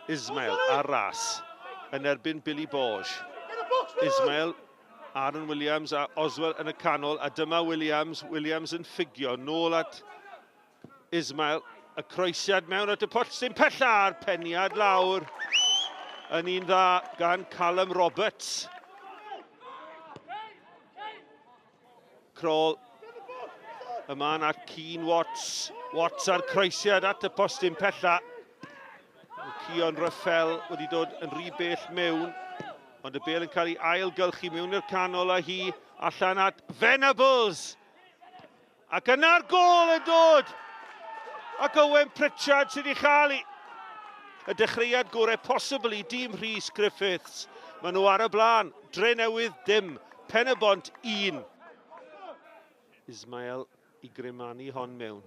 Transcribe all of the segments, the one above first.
Ismail ar ras yn erbyn Billy Borge. Ismail, Aaron Williams a Oswell yn y canol, a dyma Williams, Williams yn ffugio nôl at Ismail, y croesiad mewn at y pwll sy'n pella a'r peniad lawr yn un dda gan Callum Roberts. Kroll. Y man at Keane Watts. Watts a'r croesiad at y postyn pella. Cion Ruffel wedi dod yn rhy bell mewn, ond y bel yn cael ei ailgylchu mewn i'r canol a hi allan at Venables. Ac yna'r gol yn dod! Ac Owen Pritchard sydd wedi chael i. Y dechreuad gorau posibl i dîm Rhys Griffiths. Maen nhw ar y blaen. Drenewydd dim. Pen-y-bont 1. Ismael i gremanu hon mewn.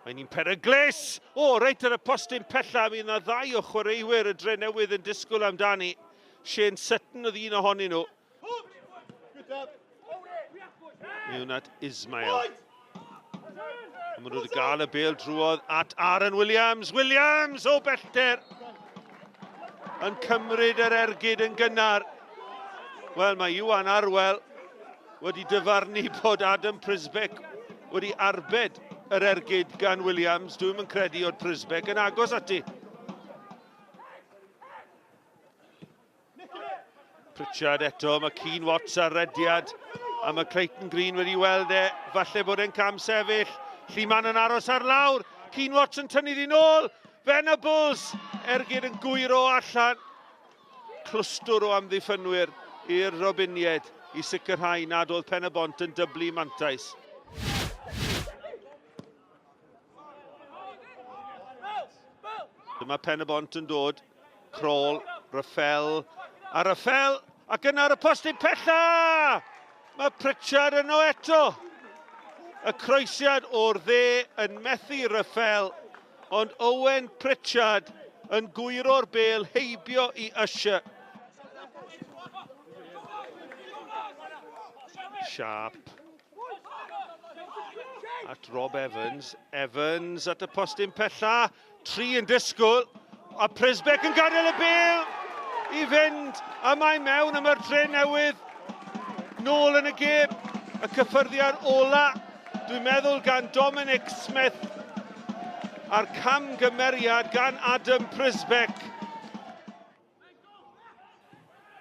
Mae'n un peryglus! O, reit ar y postyn pella, mi yna ddau o chwaraewyr y Drenewydd yn disgwyl amdani. Shane Sutton oedd un ohonyn nhw. Mewn at Ismail. A maen nhw wedi gael y bel drwodd at Aaron Williams. Williams o bellter yn cymryd yr ergyd yn gynnar. Wel, mae Iwan Arwel wedi dyfarnu bod Adam Prisbeck wedi arbed yr ergyd gan Williams. Dwi'm yn credu oedd Prisbeck yn agos ati. Pritchard eto, mae Keane Watts ar rediad, a mae Clayton Green wedi weld e, falle bod e'n cam sefyll. Lliman yn aros ar lawr, Keane Watts yn tynnu ddi'n ôl, Venables, ergyd yn gwyro allan. Clwstwr o amddiffynwyr i'r Robiniaid i sicrhau nad oedd Pen-y-bont yn dyblu mantais. Dyma Pen-y-bont yn dod. Crôl, Raffel, a Raffel, ac yna ar y postyn pella! Mae Pritchard yno eto. Y croesiad o'r dde yn methu Raffel, ond Owen Pritchard yn gwyro'r bel heibio i Usher. Sharp. At Rob Evans. Evans at y postyn pella. Tri yn disgwyl. A Prisbeck yn gadael y bel i fynd. A mae mewn am yr dre newydd. Nôl yn y gêm. Y cyffyrddiad ola, dwi'n meddwl, gan Dominic Smith. A'r camgymeriad gan Adam Prisbeck.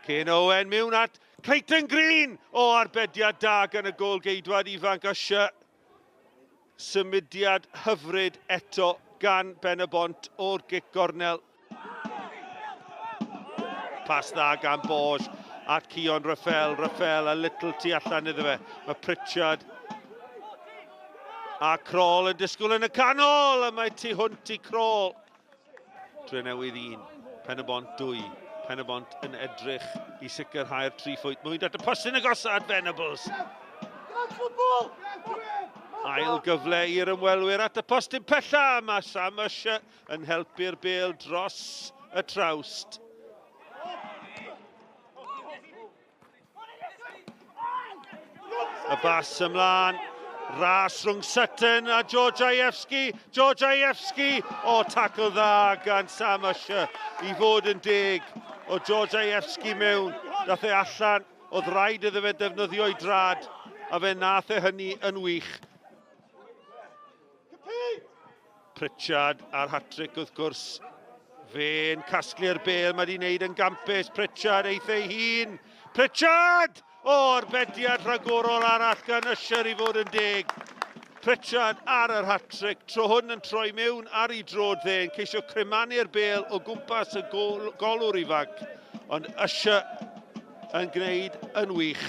Kane Owen mewn at Clayton Green! O, arbediad da gan y gôl-geidwad ifanc Usher. Symudiad hyfryd eto gan Ben-y-bont o'r gic gornel. Pas dda gan Borge at Cion Raffel. Raffel a Little tu allan iddo fe. Mae Pritchard a Kroll yn disgwyl yn y canol a mae tu hwnt i Kroll. Drenewydd 1, Pen-y-bont 2. Pen-y-bont yn edrych i sicrhau'r tri phwynt. Mwyn at y postyn agosaf at Venables. Ail gyfle i'r ymwelwyr at y postyn pella. Mae Sam Usher yn helpu'r bêl dros y trawst. Y bas ymlaen. Ras rhwng Sutton a Georgievski. Georgievski! O, tackle dda gan Sam Usher i fod yn deg. O Georgievski mewn. Dath e allan. Oedd rhaid iddo fe defnyddio'i drad. A fe nath e hynny yn wych. Pritchard a'r hat-trick wrth gwrs. Fe'n casglu'r bel, mae wedi wneud yn gampus. Pritchard eith ei hun. Pritchard! O, arbediad rhagorol arall gan Usher i fod yn deg. Pritchard ar yr hat-trick, tro hwn yn troi mewn ar ei drod dde, yn ceisio cremanu'r bel o gwmpas y gol, golwr ifanc, ond Usher yn gwneud yn wych.